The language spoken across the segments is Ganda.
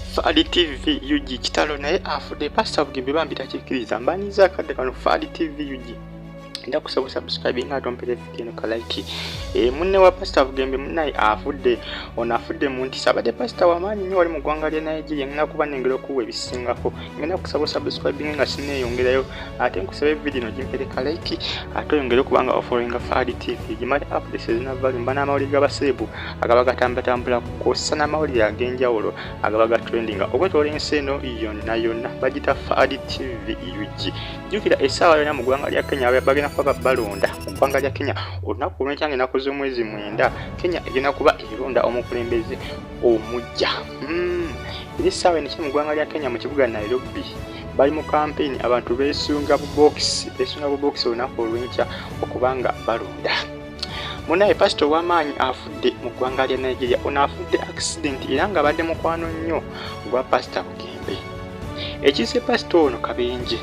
Fadi TV UG kitalo naye afudde. Pastor Bugembe bambi takikkiriza. Mbaniza akadde kano Fadi TV UG, ndakusaba subscribe nga atompere video eno ka like. Munne wa Pastor Bugembe munnaye afudde. Ono afudde mu ntiisa, abadde pastor wamaanyi nnyo wali mu ggwanga lya Nigeria. Ngenda kuba nengera okuwa ebisingako, ngenda kusaba subscribe nga sineeyongerayo, ate nkusaba video eno gimpere ka like, ate oyongere okuba nga ofollowinga Fadi TV gimale updates ezina value mba n'amawulire g'abaseebu agaba gatambulatambula kw'ossa n'amawulire ag'enjawulo agaba ga trendinga okwetoola ensi eno yonna yonna. Bagita Fadi TV UG. Jjukira essaawa yonna mu ggwanga lya Kenya bagenda kuba balonda. Mu ggwanga lya Kenya olunaku olw'enkya nga ennaku z'omwezi 9, Kenya egenda kuba eronda omukulembeze omujja. Era essaawa eno kiri mu ggwanga lya Kenya mu kibuga Nairobi bali mu kampeyini, abantu beesunga bubokisi, beesunga bubokisi olunaku olw'enkya okuba nga balonda. Munaye pasita ow'amaanyi afudde mu ggwanga lya Nigeria. Ono afudde accident era nga abadde mukwano nnyo gwa Pasita Bugembe. Ekisse pasita ono kabenje,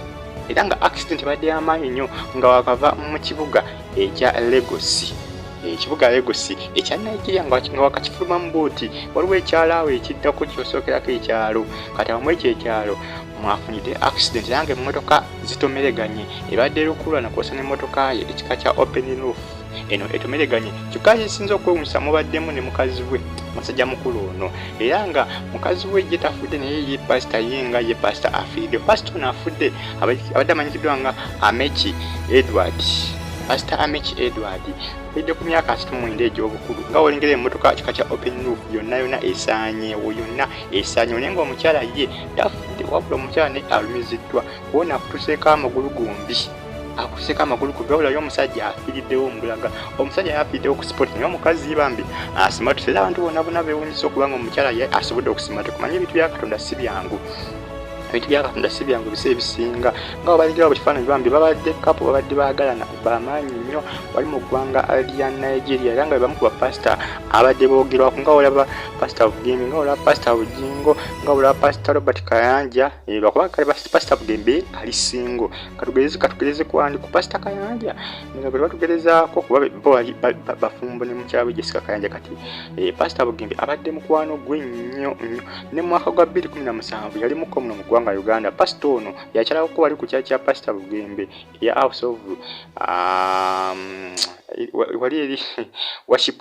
era nga accident ebadde y'amaanyi nnyo nga wakava mu kibuga ekya Lagos, ekibuga Lagos ekya Nigeria, nga wakakifulumamu booti waliwo ekyalo awo ekiddako kyosookerako ekyalo. Kati awamu ekyo ekyalo mwafunidde accident era nga emmotoka zitomereganye, ebadde lukulwana kwosa n'emmotoka ye ekika kya open roof eno etomereganye. Kyokka kisinza okwewunyisa, mubaddemu ne mukazi we, musajja mukulu ono, era nga mukazi we ye tafudde, naye ye pasita ye nga ye pasita afiiridde. Pasita ono afudde abadde amanyikiddwa nga Amechi Edward. Pasita Amechi Edward afiiridde ku myaka 39 egy'obukulu. Nga olengera emmotoka kika kya open roof yonna yonna esaanyeewo, yonna esaanyeewo, naye ng'omukyala ye tafudde, wabula omukyala ne alumiziddwa kuwona akutuseeko amagulu gombi, akuseka amagulu ku wabula ye omusajja afiiriddewo omulaga. Omusajja yafiiriddewo ku spot, naye omukazi bambi asimatuse. Era abantu bonna bonna beewunyisa okuba nga omukyala ye asobodde okusimatuka. Manye ebintu bya Katonda si byangu, ebintu bya Katonda si byangu. Ebiseera ebisinga nga babalengera mu kifaananyi bambi babadde couple, babadde baagalana bamaanyi nnyo wali mu ggwanga lya Nigeria, era nga bebamu ku bapasita abadde boogerwako, nga olaba Pasita Bugembe, nga olaba Pasita Bugingo, nga olaba Pasita Robert Kayanja. Lwakuba kale Pasita Bugembe ali single. Katugereze kwandi ku Pasita Kayanja nga bwe batugerezaako kuba bo bafumbo ne mukyala we Jessica Kayanja. Kati Pasita Bugembe abadde mukwano gwe nnyo nnyo, ne mu mwaka gwa 2017 yali muko muno mu ggwanga Uganda. Pasita ono yakyalako wali ku kyaki kya Pasita Bugembe eya House of wali eri Worship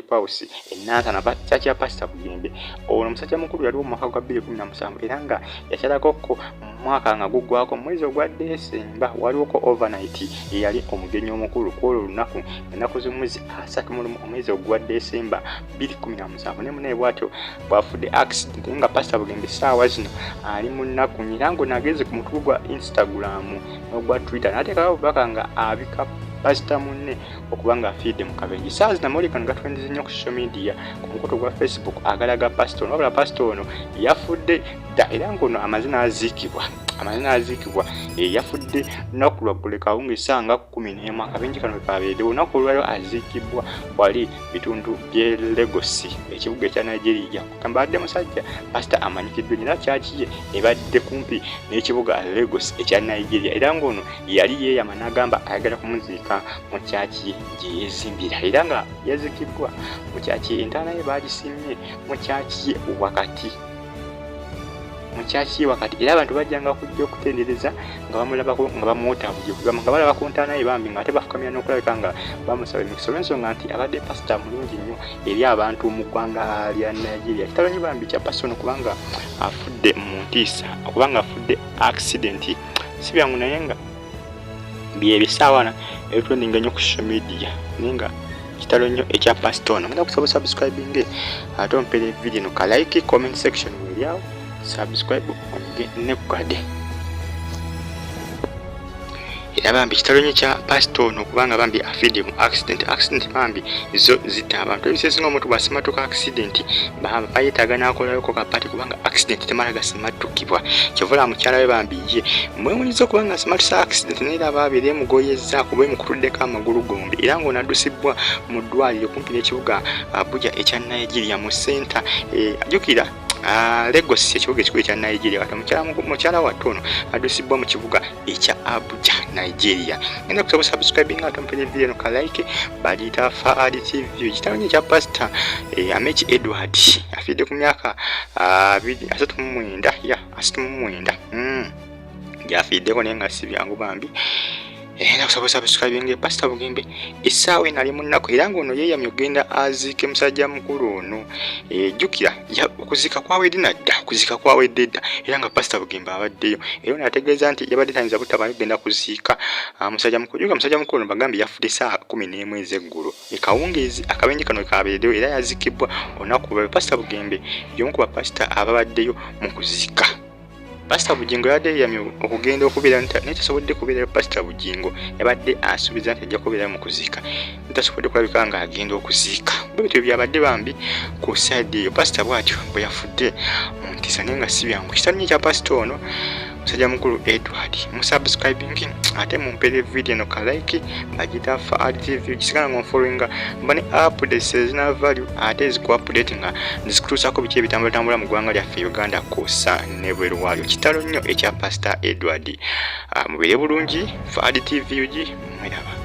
House eNansana, kyaki ya Pasita Bugembe. Ono omusajja mukulu yaliwo mu mwaka gwa 2017, era nga yakyalakoko mu mwaka nga guggwako mwezi ogwa Desemba. Waliwoko overnight, eyali omugenyi omukulu ku olwo olunaku, ennaku z'omwezi 31 omwezi ogwa Desemba 2017. Ne munaye bwatyo bwafudde accident, naye nga Pasita Bugembe essaawa zino ali mu nnaku, era ng'ono ageze ku mutuku gwa Instagram n'ogwa Twitter n'ateekayo obubaka nga abika pasita munne okuba nga afiiridde mu kabenje. Saawa zino amawulire gano gatwendize nnyo ku social media, ku mukutu gwa Facebook, agalaga pasita ono. Wabula pasita ono yafudde dda, era ng'ono amaze n'aziikibwa, amaze n'aziikibwa. Yafudde lunaku lwa ggule kawunga essaawa nga 11 akabenje kano wekabeeredde. Olunaku olwaliro aziikibwa wali bitundu by'e Lagos, ekibuga ekya Nigeria. Kugamba abadde musajja pasita amanyikiddwa era kyaki ye ebadde kumpi n'ekibuga Lagos ekya Nigeria, era ng'ono yali yeeyama n'agamba ayagala kumuziika mu kyaki ye gye yeezimbira, era nga yaziikibbwa mu kyaki ye. Entaana ye baagisimye mu kyaki ye wakati, mu kyaki ye wakati, era abantu bajjanga kujja okutendereza nga bamulabako nga bamuwota bujo, kugamba nga balaba ku ntaana ye bambi nga ate bafukamira n'okulabika nga bamusaba emikisa, olw'ensonga nti abadde pasita mulungi nnyo eri abantu mu ggwanga lya Nigeria. Kitalo nnyo bambi kya pasita ono kubanga afudde mu ntiisa, okubanga afudde accident si byangu, naye nga byebisaawana ebitrendinga nnyo ku social media, naye nga kitalo nnyo ekya pasita ono. Ngenda kusaba subscribing ate ompere video no ka like, comment section weryawo, subscribe onyige ne kukade. Era bambi kitalo nnyo kya pasita ono okubanga bambi afiiridde mu accident. Accident bambi zo zitta abantu. Ebiseera omuntu bw'asimatuka accident bayetaaga n'akolayoko kapati, kubanga accident temala gasimatukibwa. Kyovula mukyala we bambi ye mwewunyiza okuba nga asimatuse accident, naye era babeera emugoyezza kuba emukutuddeko amagulu gombi, era ng'ono addusibbwa mu ddwaliro kumpi n'ekibuga Abuja ekya Nigeria mu center. Jjukira Lagos, ekibuga ekikulu ekya Nigeria. Kati mukyala wattu ono addusibwa mu kibuga ekya Abuja, Nigeria. Ngenda kusaba subscribing ate ompere video eno ka like. Bagiyita Faali TV. Ekitalo nyo ekya Pastor Amechi Edward, afiiridde ku myaka 39, ya 39 gyafiiriddeko, naye nga si byangu bambi. Era kusaba subscribing. Pastor Bugembe essaawa eno ali mu nnaku, era ng'ono yeeyamye okugenda aziike musajja mukulu ono. Jjukira okuziika kwawedde nadda, okuziika kwawedde dda, era nga Pastor Bugembe abaddeyo, era ono ategeeza nti yabadde tayinza butabayo kugenda kuziika musajja mukulu. Jjukira musajja mukulu ono bagambye yafudde essaawa 11 ez'eggulo ekawungeezi, akabenje kano kabeerewo, era yaziikibwa olunaku lwa. Pastor Bugembe y'omu ku bapasita ababaddeyo mu kuziika. Pasita Bugingo yabadde yeeyamye okugenda okubeera, naye tasobodde kubeerayo. Pasita Bugingo yabadde asuubiza nti ajja kubeerayo mu kuziika, naye tasobodde kulabika ng'agenda okuziika. Bwe bityo byabadde bambi ku side eyo. Pasita bw'atyo bwe yafudde mu ntiisa, naye nga si byangu. Kitalo nnyo ekya pasita ono, musajja mukulu Edward. Musubscribing ate mumpeere video eno ka like. Bagita Faad TV. Gisigala nga onfollowinga, mba ne updates ezina value ate ezikuwa update nga nzikutuusaako biki ebitambulatambula mu ggwanga lyaffe Uganda kwossa nebweru waalyo. Kitalo nnyo ekya Pastor Edward. Mubeere bulungi. Faad TV UG, mweraba.